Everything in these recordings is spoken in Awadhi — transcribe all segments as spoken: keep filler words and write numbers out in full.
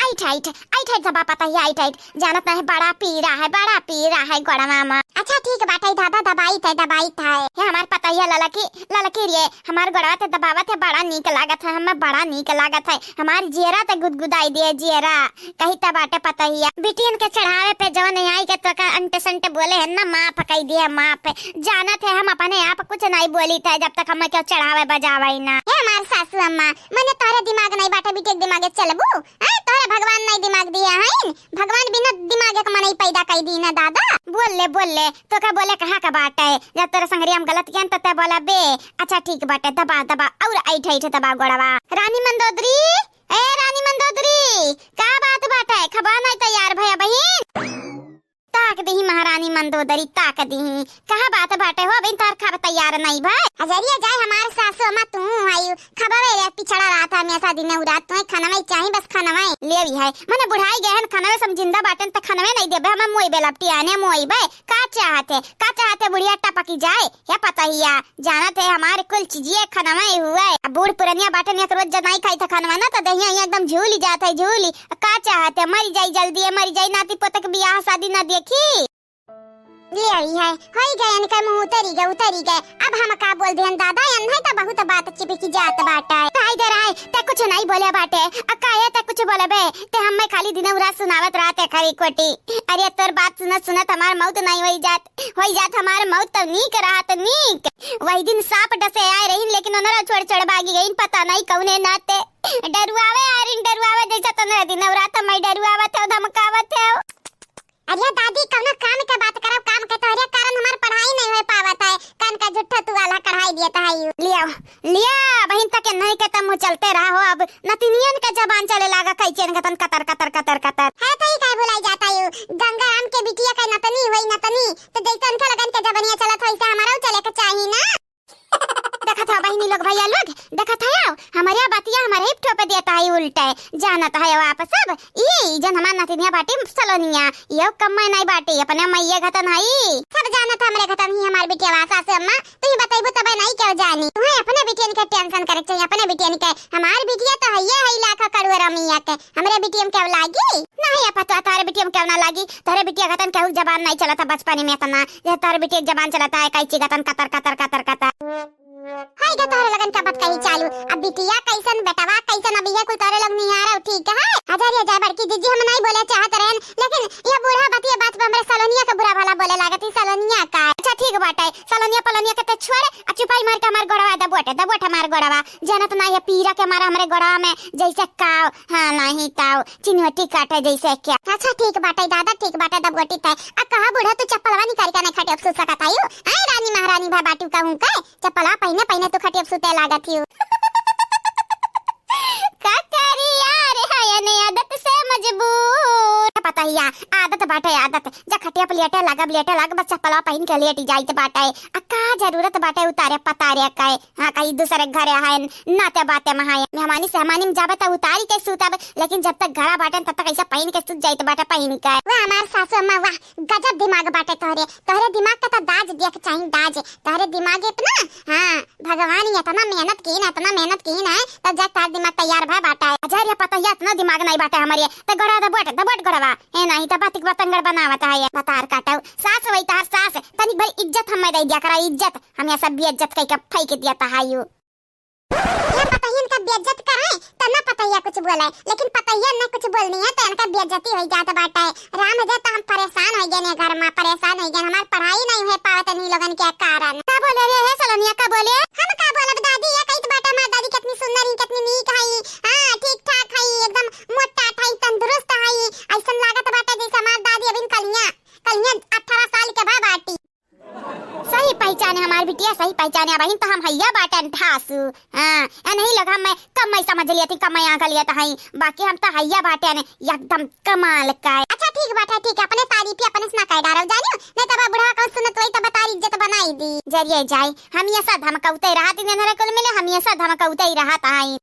ऐठ, ऐठ, ऐठ, ऐठ दबा पतहिया, ऐठ, ऐठ। जानत नाहीं, बड़ा पीरा है, बड़ा पीरा है गोड़वा मा। अच्छा ठीक बाटे दादा, दबाइत है, दबाइत है। हे हमार पतहिया ललकी, ललकी रे, हमार गोड़वा ते दबावत है, बड़ा नीक लागत है, हमें बड़ा नीक लागत है। हमार जियरा ते गुदगुदाई दिए, जियरा। कही त बाटे पतहिया, बिटियन के चढ़ावे पे जवन आई के तोका अंट संट बोले है ना, माफ कही दिए, माफ। जानत है हम अपने आप कुछ नाहीं बोली थे, जब तक हमें क्यों चढ़ावे बजावे ना। हे हमार सासू अम्मा, मने तोहरे दिमाग नाहीं बाटे, बिटिया के दिमागे चलबू? हैं, तोहरे भगवान नाहीं दिमाग दिया है? भगवान बिना दिमाग के मनई पैदा कई दी ना दादा। बोल ले, बोल ले, तोका बोले कहाँ का बाटे? जब तोरे संगरिया हम गलत कियन त ते बोला बे। अच्छा ठीक बाटे, दबा, दबा, और ऐठ, ऐठ दबा गोड़वा। रानी मंदोदरी, ए रानी मंदोदरी, का बात बाटे? खबा नाहीं तैयार भया बहिन? ताक दिही महारानी मंदोदरी, ताक दिही। कहा बात बाटे हो, अबहिन तोहर खब तैयार नाहीं भय? अजरिया जाए हमार सासू अम्मा, तू आई खबवे रे, पिछड़ा रात हमेशा दिन उरात, तुम्हें खनवे चाही, बस खनवे। लेवी है, मने बुढ़ाई गए हन, खनवे सम जिंदा बाटन त खनवे नाहीं देबे, हमें मोइबे लपटी आने मोइबे। का चाहत है, का चाहत है बुढ़िया टपकी जाए? हे पतहिया, जानत है हमार कुल चीजिए खनवे हुए। अब बूढ़ पुरनिया बाटन एक रोज जनाई खाई था खनवा ना, त दहिया ही एकदम झूली जात है, झूली। का चाहत है, मरी जाई जल्दी है, मरी जाई, नाती पोतक बियाह शादी ना देखी। ले आई है, होई गए इनके मुँह उतरी गए, उतरी गए। अब हम का बोल देन दादा, एन्हे त बहुत बात चिपकी जात बाटे। भाई दे रहा है, ते कुछ नाहीं बोले बाटे। अ काहे ते कुछ बोले बे? ते हमें खाली दिन रात सुनावत रहते खरी खोटी। अरे तोर बात सुनत सुनत हमार मौत नाहीं होई जात, होई जात हमार मौत त नीक रहत नीक। वही दिन सांप डसे आए रहीन, लेकिन ओनरा छोड़ छोड़ भागी गईन, पता नाहीं कौने नाते। डरुआवे आरिन डरुआवे, जैसे तोनरा दिन रात हमें डरुआवत है, धमकावत है। अरे दादी, कौनो काम के बात करो, काम के, तोहरे कारण हमार पढ़ाई नाहीं हो पावत है। कान का झुट्ठो तू आला कढ़ाई दिए तो है यू। लिया, लिया, बहिन तक नहीं के तम चलते रहा हो, अब नतिनियन के जबान चले लागा, कैचेन गतन कतर, कतर, कतर, कतर। है तो ही काहे भुलाई जाता यू, गंगा राम के बिटिया का नतनी होई नतनी, तो जैसे उनके लगन के जबनिया चलत हो, वैसे हमारा चले के चाही ना। देखत हौ बहिनी लोग, भैया लोग, देखत हौ, हमरे बतिया हमरे ही ठोप देत है उल्टे। जानत हौ आप सब, ई जन हमार नतिनिया बाटी सलोनिया, यो कम्मे नाहीं बाटी, अपने मइये घतन हई। सब जानत हमरे घतन ही हमार बिटिया वा, सासू अम्मा, तू ही बतइबू तबे नाहीं केहू जानी। तुहे अपने बिटियन के tension करे के चाही, अपने बिटियन के। हमार बिटिया तो हइये हई लाख करोड़ अमिया के, हमरे बिटिया में केहू लागी? नाहीं, अब तो तोहरे बिटिया में केहू ना लागी। तोहरे बिटिया घतन केहू जबान नाहीं चलत है बचपन में इतना, जे तोहरे बिटिया के जबान चलत है, कैची घतन कतर, कतर, कतर, कतर। हाय गे, तोहरे लगन का बात कही चालू। अब बिटिया कैसन, बेटवा कैसन, अब इहे कुल तोहरे लोग निहारौ, ठीक है? हजार हजार बड़की जीजी, हम नाहीं बोले चाहत रहन, लेकिन ये बूढ़ा बतिया बात पे हमरे सलोनिया के बुरा भला बोले लागत ही, सलोनिया का। अच्छा ठीक बाटे, सलोनिया पलोनिया के ते छोड़, आ चुपाई मार के हमार गोड़वा दबोट, दबोट हमार गोड़वा। जानत नाहीं है पीरा के मारा हमरे गोड़वा में जैसे काव, हाँ नाहीं ताव, चिन्हटी काटे जैसे क्या। अच्छा ठीक बाटे दादा, ठीक बाटे दबोटी तय। आ कहा बूढ़ा तू चप्पलवा निकाल के नहीं खटिया पे सुत सकत आयु? आए रानी महारानी भा बाटू कहूँ के, चप्पलवा पहिने पहिने तू खटिया पे सुते लागत हियू। का करी यार, है ने आदत से मजबूर। पता ही या, आदत बाटे आदत। जा खटिया पे लेटे लागब, लेटे लागब, बस चप्पलवा पहिन के लेटी जाइत बाटे। आ का जरूरत बाटे उतारे पतारे के? हाँ, कहीं दूसरे घरे है, नाते बाते में है। मेहमानी सेहमानी में जाबे त उतारी के सूतब, लेकिन जब तक घरा बाटे तब तक ऐसा पहिन के सूत जाइत बाटे, पहिन के। वाह हमार सासू अम्मा, वाह, गजब दिमाग बाटे तोहरे। तोहरे दिमाग का तो दाज दिया के चाही, दाज। तोहरे दिमाग इतना, हाँ, भगवान ही इतना मेहनत की ना, इतना मेहनत की ना, तब जाके तोहर दिमाग तैयार भा बाटा है। हजार या पता ही इतना दिमाग नहीं बाटे हमारे, तो गड़ा दबोट, दबोट गड़वा। ए नहीं तो बातिक बतंगड़ बनावत है ये बतार काटो। सास वही तोहर सास, तनिक भर इज्जत हमें दे दिया करा, इज्जत। हम ये सब बेइज्जत कई के फेंक दिया था यू। ये पतहियन का बेइज्जत करे, त ना पतहिया कुछ बोले, लेकिन पतहिया ना कुछ बोलनी है, तो इनका बेइज्जती हो जात बाटे। राम रे, तो हम परेशान हो गए ने घर में, परेशान हो गए, हमार पढ़ाई नहीं हो पावत इन्हीं लोगन के कारण। का बोले रे, हे सलोनिया, का बोले? हम का बोलब दादी, ये कहित बाटे हमार दादी कितनी सुंदर ही, कितनी नीक हई, हाँ, ठीक ठाक हई, एकदम मोटा ठाई, तंदुरुस्त हई, ऐसन लागत बाटे जैसे हमार दादी अभी कलिया, कलिया अठारह साल के भा बाटी। सही पहचाने हमार बिटिया, सही पहचाने। अबहिन तो हम हइया बाटेन ठासु। हाँ, ए नहीं लगा, मैं कम मैं समझ लिया थी, कम मैं आंका लिया था हई, बाकी हम तो हइया बाटेन एकदम कमाल का। अच्छा ठीक बाटे, ठीक है, अपने तारीफ ही अपने से ना कह डारो जानियो, नहीं तब बुढ़वा कौन सुनत वही तब तार इज्जत बनाई दी। जरिए जाए, हम ये सब हम कौते रहा दिन धरे कुल मिले, हम ये सब हम कौते ही रहा था हई।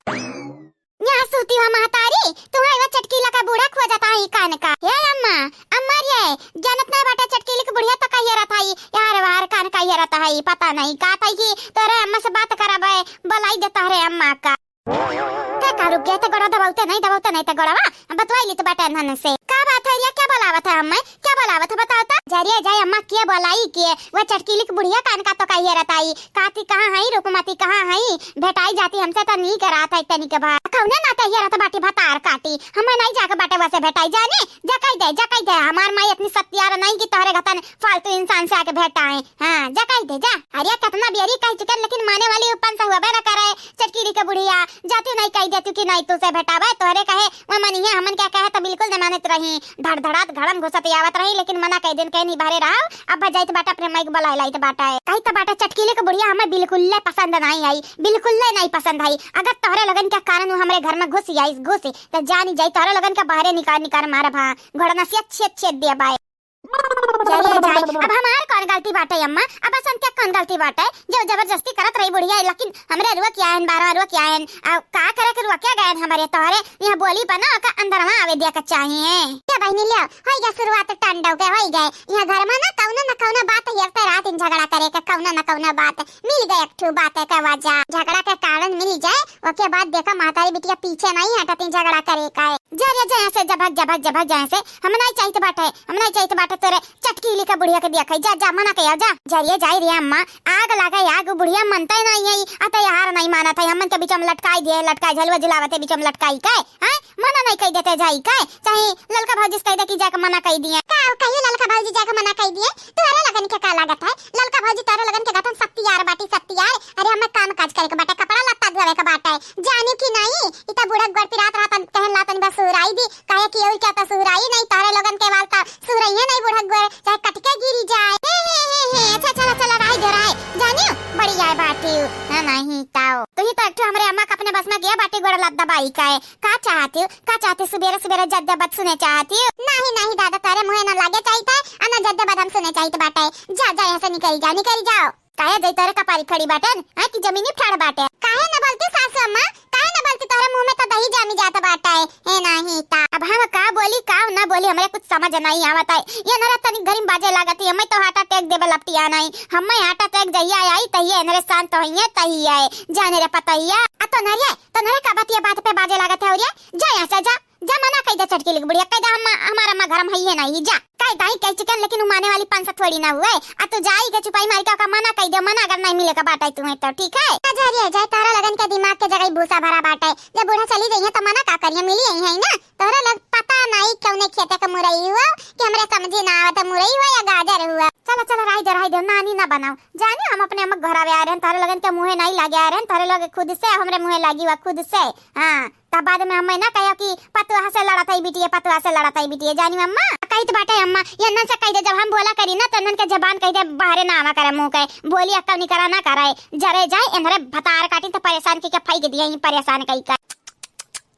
यहाँ सूती हुआ महतारी, तुम्हारे वो चटकीला का बूढ़ा खोजत है कान का। हे अम्मा, अम्मा रे, जानत नहीं बाटे चटकीली के बुढ़िया तो कहिए रहत है, यार वार कान कहिए रहत है, पता नहीं का तई की तोरे अम्मा से बात करबे, बुलाई देता रे अम्मा का। ते का रुक गए, ते गोड़ा दबावते नहीं दबावता नहीं तो गोड़वा बतवाई ली तो बाटे नन से। का बात है रे, क्या बोलावत है हमें, क्या बोलावत है बताओ तो। जरिए जाए अम्मा, के बोलाई के? वो चटकीली के बुढ़िया कान का तो कहिए रहताई, काती कहाँ है रूपमती, कहाँ है? भेटाई जाती हमसे तो नहीं करात है तनी के बाद। कौने ना कहिए रहता बाटी भतार काटी, हमें नहीं जाके बाटे वैसे भेटाई जाने। जा कह दे, जा कह दे, हमार माई इतनी सत्यार नहीं कि तोहरे घतन फालतू इंसान से आके भेटाए। हाँ, जा कह दे, जा। अरे, कितना बेरी कह चुके, लेकिन माने वाली उ पंच हुआ ना करे, चटकीरी के बुढ़िया। जाती नहीं कह देती कि नहीं, तू से भेटावे, तोहरे कहे, वो मनिहे, हमन क्या कहे, तो बिल्कुल न मानत रही। धड़धड़ात घड़म घुसत आवत रही, लेकिन मना कह दिन, कहे नहीं, बाहरे रहो। अब जाइत बाटा, अपने माई के बुलाए लाइत बाटा है। कही तो बाटा, चटकीरी के बुढ़िया, हमें बिल्कुल ले पसंद नहीं आई, बिल्कुल ले नहीं पसंद आई। अगर तोहरे लोगन के कारण वो हमरे घर में घुस आई, घुस, तो जानी जाई, तोहरे लोगन के बाहरे निकाल, निकाल मारब, हाँ, घोड़नसिया छेद, छेद दे बाए। चलिए जाए, अब हमार कौन गलती बाटे अम्मा? अब बसंत के कौन गलती बाटे? जो जबरदस्ती करत रही बुढ़िया, लेकिन हमरे रुआ क्या है, बारह रुआ क्या है? अब का करे के रुआ क्या गए हमरे तोहरे? यहाँ बोली बना का अंदर में आवे दिया के चाहिए। क्या बहनी लिया, होई गया शुरुआत टंडव के, होई गए। यहाँ घर में ना कौनो न कौनो बात हेरते रात इन झगड़ा करे के, कौनो न कौनो बात। मिल गए एक ठो बात के वजह, झगड़ा के कारण मिल जाए, ओके बाद देखा महतारी बिटिया पीछे नहीं हटती झगड़ा करे का है। जा रे, जा यहाँ से, जा भाग, जा भाग, जा भाग, जा यहाँ से। हम नहीं चाहित बाटे, हम नहीं चाहित बाटे तोरे चटकीली के बुढ़िया के देखई। जा, जा, मना कया, जा। जा रे, जाई रे अम्मा, आग लागे आग, बुढ़िया मनते नहीं है, अतै हार नहीं मानत है, हमन के बीच में लटकाई दिए, लटकाई झलवा झुलावत है बीच में लटकाई के, हैं? मना नहीं कह देते जाई के, चाहे ललका भौजी से कह दे कि जाके मना कह दिए। का कहिए ललका भौजी जाके मना कह दिए? तोहरे लगन के का लागत है? ललका भौजी तोहरे लगन के गतन सत्तियार बाटी सत्तियार। अरे हमें काम काज करे के बाटे, कपड़ा लत्ता धोवे के बाटे। जानी कि नहीं, इ त बूढ़ा गोर पिरात रहतन, कहन लातन बस सुहराई दी, कहे कि और क्या त सुहराई नहीं, तोहरे लोगन के वाल त सुहराइए नहीं बूढ़ा गोर, चाहे कटके गिरी जाए। हे, हे, हे, हे, अच्छा, चला, चला, राय दे, राय। जानियो, बड़ी आए बाटी। हाँ, नहीं ताओ। तू ही तो एक ठो हमरे अम्मा के अपने बस में गया बाटी गोड़ लत दबाई का है। का चाहती हो? का चाहती हो? सुबेरे सुबेरे जद्दे बद सुने चाहती हो? नहीं, नहीं दादा, तारे मुँहे ना लागे चाहित है, आ ना जद्दे बद हम सुने चाहित बाटे। जा, जा, यहाँ से निकल जा, निकल जाओ। काहे जाई, तोरे कपारी खड़ी बाटे, हैं, कि जमीनी ठाड़ बाटे? काहे न बोलती सासू अम्मा, काहे न बोलती? तोरे मुँह में तो दही जामी जात बाटे। ए नाही ता। अब हम का बोली, का ना बोली, हमरे कुछ समझ नहीं आवत है। ये नरे तनी गरीब बाजे लागत है, हमें तो heart attack देबे लपटिया नहीं। हमें heart attack जहिया आई, तहिया नरे शांत होइए, तहिया है। जाने रे पतहिया। आ तो नरिया, तो नरे का बतिया बात पे बाजे लागत है, और ये? जा यहाँ से, जा। जा मना कह दे चटकीली के बुढ़िया, कह दे हम, हमारा अम्मा घर में है नहीं, जा। कह दाई कह चिकन, लेकिन उ माने वाली पाँच सौ थोड़ी ना हुए। आ तू जाई के चुपाई मारी के ओका मना कह दे, मना अगर नहीं मिले का बाटे तुम्हें तो, ठीक है? जा रे, जाए तोहरा लगन के दिमाग के जगह भूसा भरा बाटे। जब बूढ़ा चली जाइए तो मना का करिए, मिली आई है ना। तोहरा लग पता नहीं कौने खेते के मुरई हुआ कि हमरे समझे ना आवत, मुरई हुआ या गाजर हुआ। चला, चला, राई दे, राई दे, नानी ना बनाओ। जाने हम अपने अम्मा के घर आवे आ रहे हैं, तोहरे लगन के मुँहे नहीं लागे आ रहे हैं, तोहरे लोग खुद से हमरे मुँहे लागी हुआ, खुद से। हाँ। तब बाद में हमें ना कहो कि पतुआ से लड़त है बिटिया, पतुआ से लड़त है बिटिया, जानी अम्मा? कहित बाटे अम्मा, ये नन से कह दे, जब हम बोला करी ना, तो नन के जबान कह दे, बाहरे ना आवा करे मुँह के, बोली अक्कल निकरा ना करे, जरे जाए, एनरे भतार काटी तो परेशान की के फेंक दिए, ही परेशान कई का।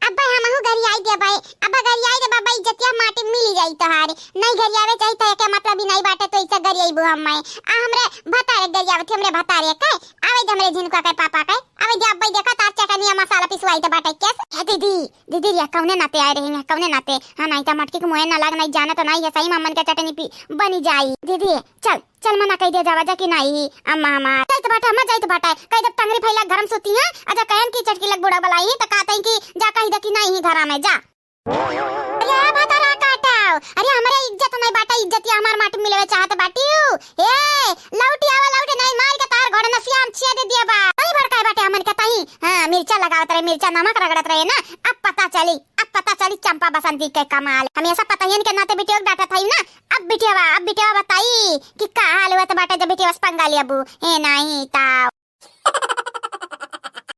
अब्बे हमहू गरियाई देबे, अब्बे गरियाई देबे, अब्बे इज्जतिया माटी मिली जाई तोहारे, नहीं गरियावे चाही तो एके मतलब ही नहीं बाटे, तो इसे गरियाईबू हमें। आ हमरे भतारे गरियावत, हमरे भतारे के, आवे दे हमरे झिनका के पापा के, आवे दे अब्बे देखा तार चटनिया मसाला पिसवाई तो बाटे कैसे। हे दीदी, दीदी रे, कौने नाते आए रही हैं, कौने नाते? हाँ, नहीं तो मटकी के मुँहे ना लाग, नहीं जाना तो नहीं है, सही में अम्मन के चटनी पी बनी जाई। दीदी, चल, चल, मना कह दिया जावा जा कि नहीं, अम्मा हमार। जाइत बाटे, अम्मा जाइत बाटे, कह दे टंगरी फैला घर में सोती हैं, अजा कहन की चटकी लग बूढ़ा बलाई, तो कहते हैं कि जा कह दे कि नहीं घर में, जा। अरे भतारा काटाओ, अरे हमरे इज्जत नहीं बाटे, इज्जतिया हमार माटी मिलवे चाहत बाटियो। ए, लौटी आवा, लौटी नहीं, मार के तार घोड़े नसिया हम छेद दिया बा। कई भड़काए बाटे हमन के तही। हाँ, मिर्चा लगावत रहे, मिर्चा नमक रगड़त रहे ना, अब पता चली, अब पता चली चंपा बसंती के कमाल। हमेशा पतहियन के नाते बिटिया के डांटत हई ना, अब बिटियावा, अब बिटियावा बताई कि का हाल हुआ तो बाटे जब बिटियावा से पंगा लियाबू। ए नाही ताव।